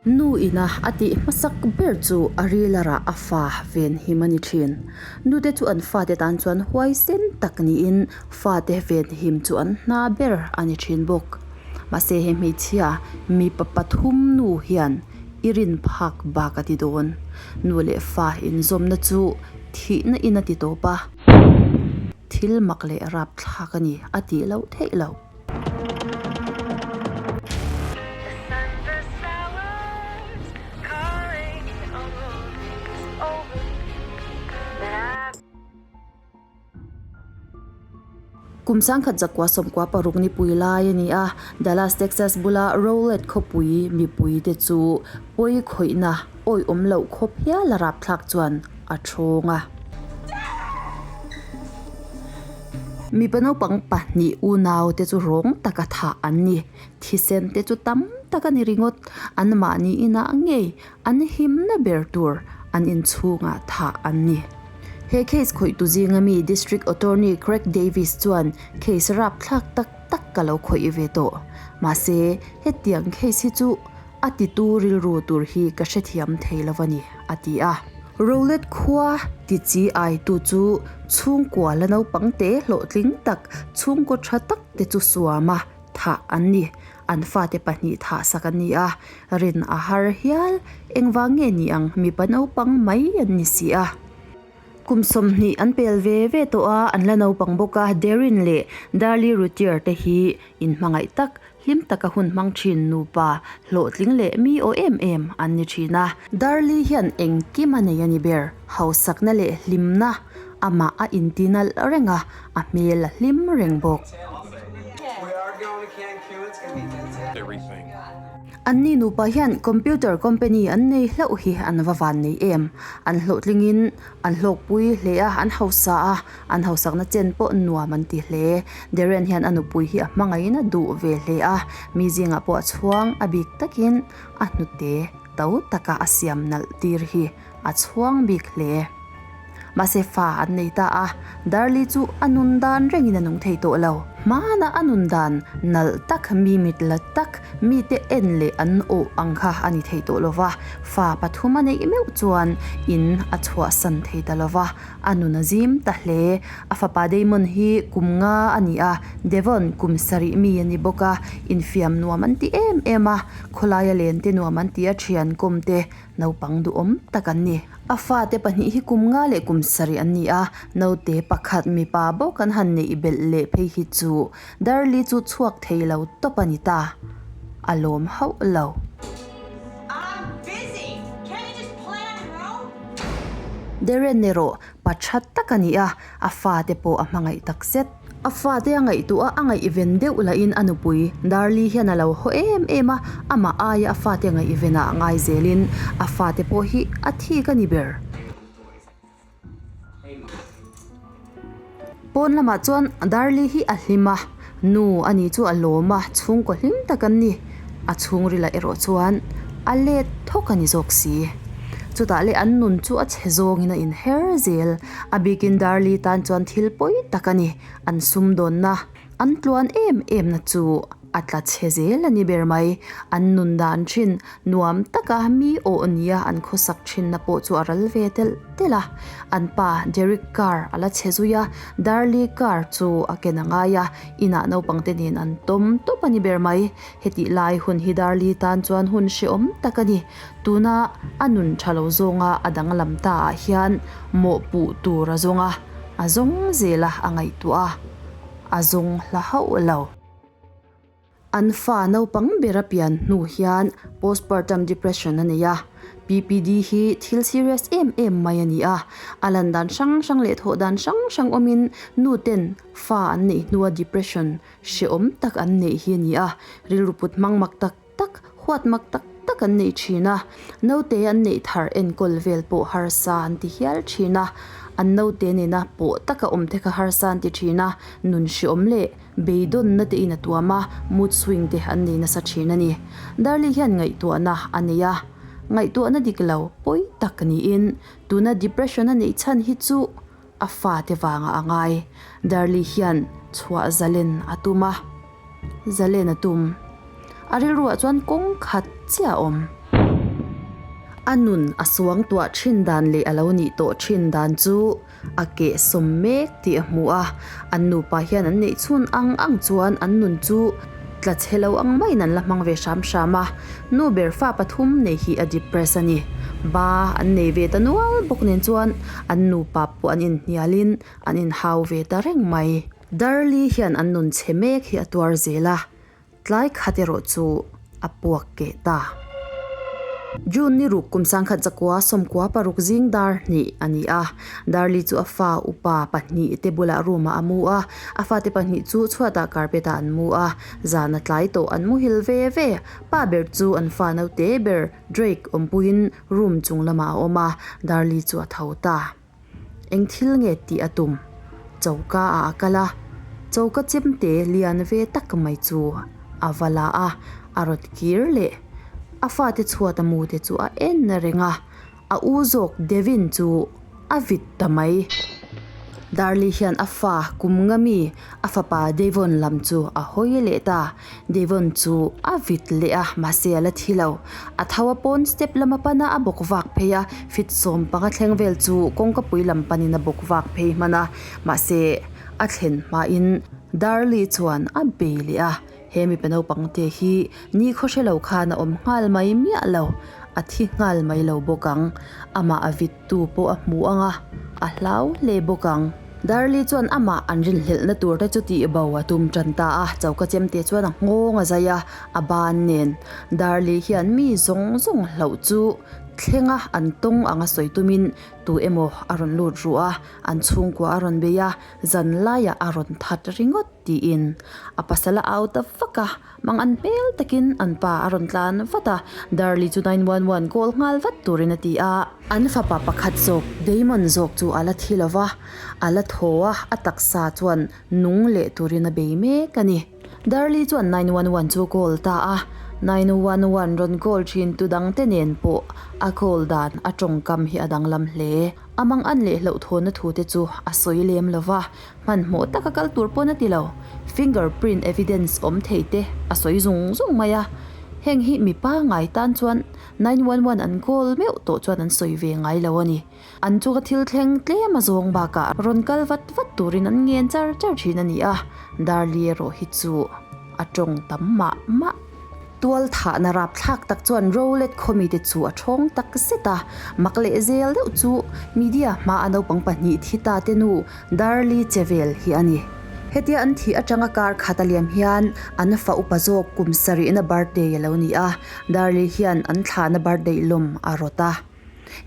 Nu ina a tih hmasak ber chu a ril a rah a fa venhim a ni thin. Nute chu an fate tan chuan huaisen tak niin fate venhim chu an hna ber a ni thin bawk. Mahse he hmeichhia mipa pathum nu hian i rin phak bak a ti dawn. Nu leh fa inzawmna chu thihna in a ti tawp a, thil mak leh rapthlak a ni a tih loh theih loh. Kum sangkhat zakua sawmkua paruk nipui lai a ni a, Dallas, Texas bula Rowlett khawpui mipuite chu pawi khawihna awihawm loh khawp hial a rapthlak chuan a thawng a. Mipa naupang pahnih unau te chu rawng taka thah an ni. Thisen te chu tam tak a ni ringawt. Anmahni inah ngei an himna ber tur an inchhungah thah an ni. He case khawihtu zinga mi District Attorney Craig Davis chuan case rapthlak tak tak ka lo khawih ve tawh. Mahse, hetiang case hi chu A titu rilru tur hi ka hrethiam thei lo a ni, a ti a. Rowlett khua ti chi aitu chu chhungkua la naupang te hlawhtling tak, chhungkaw tha tak te chu suam a, thah an ni. An fate pahnih thah sak an ni a, rin a har hial, engvang nge ni ang mipa naupang mai an ni si a. Kum 20 an pel ve ve tawh a, an la naupang bawk a, Darren leh Darlie Routier te hi inhmangaih tak, Hlim taka hun hmang thin nupa hlawhtling leh mi aw em em an ni thin a. Darli hian engkim a nei a ni ber. Hausakna leh hlimna amah a inti nalh reng a, a hmel a hlim reng bawk. Anni nupa hian computer company an nei hlauh hi an va van nei em. An hlawhtlingin an hlawkpui hle a, an hausa a. An hausakna chen pawh nuam an ti hle. Darren hian a nupui hi a hmangaihin a duh ve hle a, mi zingah pawh a chhuang a bik takin a hnute to taka a siam nalh tir hi a chhuang bik hle. Mahse fa an nei ta a, Darli chu a nun dan rengin a nung thei tawh lo. Hmana a nun dan nalh tak, mi mit la tak, mite en leh an awh ang kha a ni thei tawh lo va, fa pathum a neih meuh chuan in a chhuahsan thei ta lo va. A nun a zim ta hle. A fapa Damon hi kum nga a ni a, Devon kum sarih mi a ni bawk a, infiam nuam an ti em em a, khawlaia len te nuam an ti a, thian kawm te naupang duhawm tak an ni. A fate pahnih hi kum nga leh kum sarih an ni a, naute pakhat mipa bawk an han neih belh leh phei hi chu Darli chu chhuak thei lo tawp a ni ta. A lawm hauh lo. Darren erawh pa tha tak a ni a, a fate pawh a hmangaih tak zet. A fate a ngaihtuah a, a ngaihven deuh lahin a nupui Darli hian a lo haw em em a, amah aia a fate ngaihvenah ngai zelin a fate pawh hi a thik a ni ber. Pawn lamah chuan Darli hi a hlim a, nu a ni chu a lawm a, chhungkaw hlim tak an ni. A chhungrilah erawh chuan a let thawk a ni zawk si. Chutah leh an nun chu a chhe zawngin a inher zel. A bikin Darli tan chuan thil pawi tak a ni. An sumdawnna An tluan em em na chu a tla chhe zel a ni ber mai. An nun dan thin nuam taka mi awh nia an khawsak thinna pawh chu a ral ve telh telh a. An pa Derek car a la chhe zui a, Darli car chu a ken a ngai a, inah naupangte nen an tawm tawp a ni ber mai. Hetih lai hun hi Darli tan chuan hun hrehawm tak a ni. Tuna a nun tha lo zawnga a danglam ta ah hian mawhpuh tur a zawng a, a zawng zel a a ngaihtuah a. A zawng hla hauh lo. An fa naupang ber a pian hnu hian postpartum depression a nei a. PPD hi thil serious em em mai a ni a. A lan dan hrang hrang leh thawh dan hrang hrang awmin nu ten fa an neih hnua depression hrehawm tak an neih hi a ni a. Rilru put hmang mak tak tak, huat mak tak tak an neih thin a, naute an neih thar enkawl vel pawh harsa an ti hial thin a, an naute nena pawh taka awm te kha harsa an ti thin a, nun hriawm leh beidawnna te in a tuam a, mood swing te an nei nasa thin a ni. Darli hian ngaihtuahna a nei a, ngaihtuahna dik lo pawi tak niin tuna depression a neih chhan hi chu a fate vangah a ngai. Darli hian chhuah zalen a tum a. Zalen a tum. A rilruah chuan kawng khat chiah a awm. A nun a suangtuah thin dan leh a lo nih tawh thin dan chu a keh sawm mek tih a hmu a. An nupa hian an neih chhun ang ang chuan an nun chu tla chhe lo ang maiin an la hmang ve hram hram a. Nu ber fa pathum nei hi a depress a ni. Ba an nei ve ta nual bawk nen chuan an nupa pawh an inhnialin an inhau ve ta reng mai. Darli hian an nun chhe mek hi a tuar zel a. Tlai khat erawh chu a puak keh ta. June ni ruk kum sangkhat zakua sawmkua paruk zing dar hnih a ni a. Darli chu a fa upa pahnih te bulah room ah a mu a, a fate pahnih chu chhuatah carpet ah an mu a, zan a tlai tawh an muhil ve ve. Pa ber chu an fa naute ber Drake awmpuiin room chung lamah a awm a, Darli chu a tho ta. Eng thil nge tih a tum? Choka ah a kal a, choka chemte lian ve tak mai chu a va la a, a rawn kir leh. A fate chhuat a mu te chu a en reng a, a u zawk Devin chu a vit ta mai. Darli hian a fa kum nga mi a fapa Devon lam chu a hawi leh ta. Devon chu a vit leh a, mahse a la thi lo. A tho a pawn step lama pana a bawk vak phei a, fit sawm panga thleng vel chu kawngkapui lam panin a bawk vak phei hman a, mahse a thlen hmain Darli chuan a bei leh a, he mipa naupang te hi ni khaw hre lo khan a awm nghal mai miah lo, a thi nghal mai lo bawk ang, amah a vit tu pawh a hmu ang a, a hlau hle bawk ang. Darli chuan amah an rinhlelhna tur te chu tih bo a tum tan ta a, choka chemte chuan a nghawng a zai a, a ban nen. Darli hian mi zawng zawng hlauh chu thlenga an tawng anga sawi tumin tu emaw a rawn lut ruh a, an chhungkua a rawn bei a, zan laiah a rawn that ringawt tiin a pasal a au ta vak a. Mang an hmel takin an pa a rawn tlan vat a, Darli chu 911 call nghal vat turin a ti a. An fapa pakhat zawk, Damon zawk chu a la thi lo va, a la thaw a, a taksa chuan nung leh turin a bei mek a ni. Darli chuan 911 chu call ta a, 911 rawn call thin tu dangte nen pawh a call dan a tawngkam hi a danglam hle. A mang an leh hlauhthawnna thute chu a sawi lem lo va, Hmanhmawh taka kal tur pawn a ti lo. Finger print evidence awm thei te a sawi zung zung mai a. Heng hi mipa ngai tan chuan 911 an call meuh tawh chuan an sawi ve ngai lo a ni. An chunga thil thleng tlem a zawng bakah rawn kal vat vat turin an ngen char char thin a ni a. Darli erawh hi chu a tawng tam mah mah. Tual thahna rapthlak tak chuan Rowlett khawmite chu a thawng tak zet a, mak leh zel deuh chu media hmaa a naupang pahnih thi ta te nu Darli che vel hi a ni. Hetia an thih atanga kar khat a liam hian an fa upa zawk kum sarihna birthday a lo ni a, Darli hian an thlahna birthday lawm a rawt a.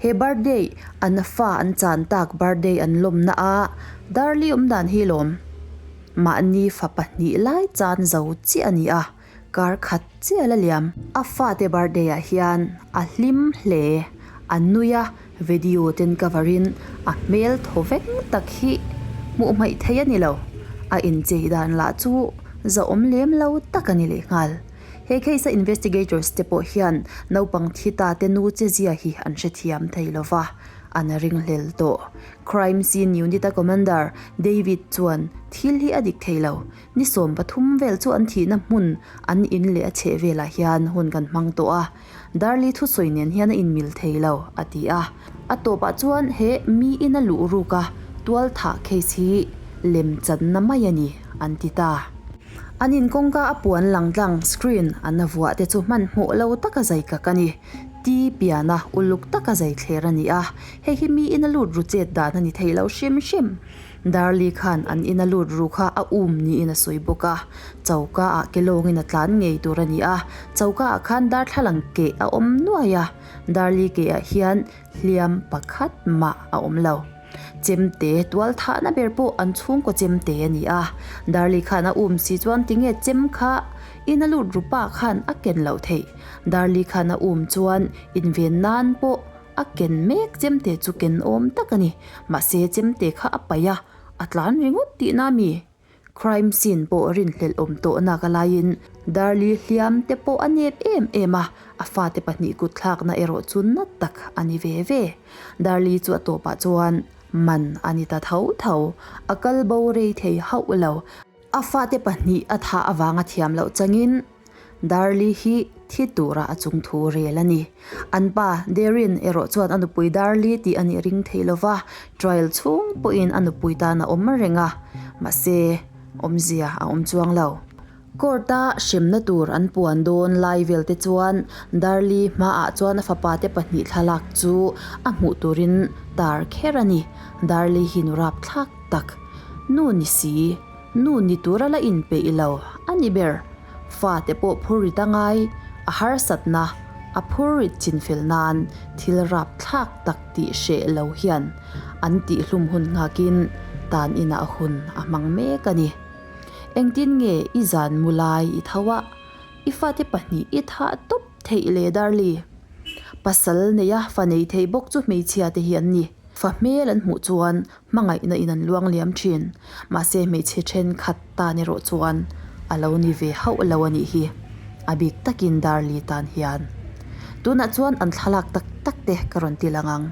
He birthday an fa an chan tak birthday an lawmna a Darli awmdan hi lawm mahni fa pahnih lai chan zo chiah a ni a. Kar khat chiah la liam. A fate birthday ah hian a hlim hle. A nui a, video ten cover in a hmel thaw vek tak hi hmuh hmaih thei a ni lo. A inchei dan lah chu zahawm lem lo tak a ni lehnghal. He case a investigators te pawh hian naupang thi ta te nu che zia hi an hrethiam thei lo va, an ringhlel tawh. Crime scene unit a commander David chuan thil hi a dik thei lo. Ni 13 vel chu an thihna hmun an in leh a chheh velah hian hun kan hmang tawh a, Darli thusawi nen hian a inmil thei lo, a ti a. A tawpah chuan he mi ina luh ruka tualthah case hi lem channa mai a ni, an ti ta. An in kawngka a puan lang tlang, screen, an a vuah te chu hmanhmawh lo taka zai kak a ni. Ti piana uluk taka zai thler a ni a, hei hi mi ina lut ru chet dan a ni thei lo hrim hrim. Darli khan an ina lut ru kha a um niin a sawi bawk a, choka ah ke lawngin a tlan ngei tur a ni a, choka ah khan darthlalang keh a awm nuai a, Darli keh ah hian hliam pakhat mah a awm lo. Chemte tual thahna ber pawh an chhungkaw chemte a ni a, Darli khan a um si chuan tinge chem kha ina lut ru pa khan a ken loh theih? Darli khan a um chuan inven nan pawh A ken mek chemte chu ken awm tak a ni. Mahse chemte kha a paih a, a tlan ringawt tihna a mi? Crime scene pawh rinhlelh awm tawh nak a laiin Darli hliam te pawh a nep em em a, a fate pahnih kut thlakna erawh chu na tak a ni ve ve. Darli chu a tawpah chuan man a ni ta tho tho. A kal bo rei thei hauh lo. A fate pahnih a thah avanga thiam loh changin. Darli hi thi tura a chungthu rel a ni. An pa, Darren, erawh chuan a nupui Darli tih a nih ring thei lova, trial chhung pawhin a nupui tan a awm reng a, mahse, awmzia a awm chuang lo. Court-a hremna tur an puan dawn lai vel te chuan Darli hmaah chuan a fapa te pahnih thlalak chu a hmuh turin tar kher a ni. Darli hi nu rapthlak tak, nu ni si, nu ni tura la inpeih lo a ni ber. Fate pawh phur rit a ngai, a harsatna, a phur rit chinfel nan thil rapthlak tak tih hreh lo hian an tihhlum hun nghakin tan inah hun a hmang mek a ni. Engtin nge i zan mu lai i tho a, i fate pahnih i thah tawp theih le Darli? Pasal neia fa nei thei bawk chu hmeichhia te hi an ni. Fa hmel an hmuh chuan hmangaihna in an luang liam thin. Mahse hmeichhe thenkhat tan erawh chuan a lo ni ve hauh lo a nih hi. A bik takin Darli tan hian. Tunah chuan an thlalak tak tak te ka rawn ti lang ang.